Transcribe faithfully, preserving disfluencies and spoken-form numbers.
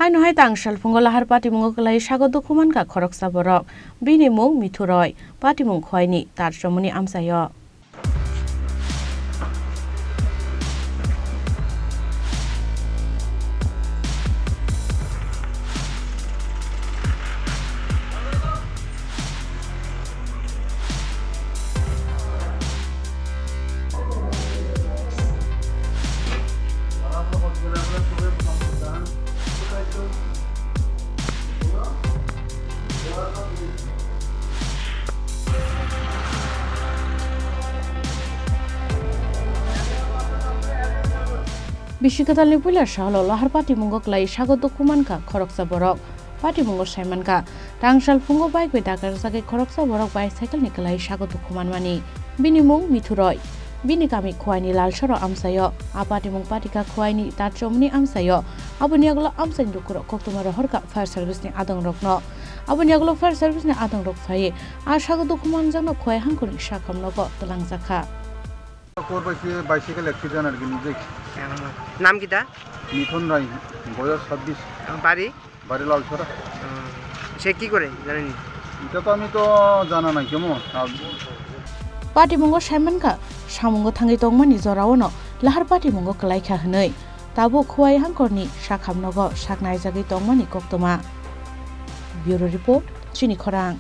Aino hai tang salphungo lahar patimungo kwlai sago dukhu mankha khoroksa borok. Bini mung Mithu Roy, patimung Khwaini Tarchomoni amchaio. Bisi kwtalni puila salo lahar patimungo kwlai sago dukhu mankha khoroksa borok. Patimungo sai mankha, tang salphungo bike bai dakarjagwi khoroksa borok bicycle ni kwlai sago dukhu manmani. Bini mung Mithu Roy. Bini kami Khwaini Lalsoro amchaio. A patimung patikha Khwaini Tarchomoni amchaio. Aboni yagulo amchaini dukurok koktwma rohorkha fire service ni adongrokno. Aboni yagulo fire service ni adongrok phaiwi a sago dukhu manjakno Khwai hangkhorni sakham nogo twlangjakha. Kor bai se bicycle accident আর কি নিজে। নাম কিতা? মিঠুন রায়, বয়স ছাব্বিশ। বাড়ি? বাড়ি লালছড়া। হুম। সে কি করে জানেননি? এটা তো আমি তো জানা নাই কেমন। আর patimungo sai mankha, samungo thangwi tongmani joraono lahar patimungo kwlaikha hwnwi. Tabuk Khwai hangkhorni sakham nogo sak naijagwi tongmani koktwma. Bureau Report, Chini Khorang.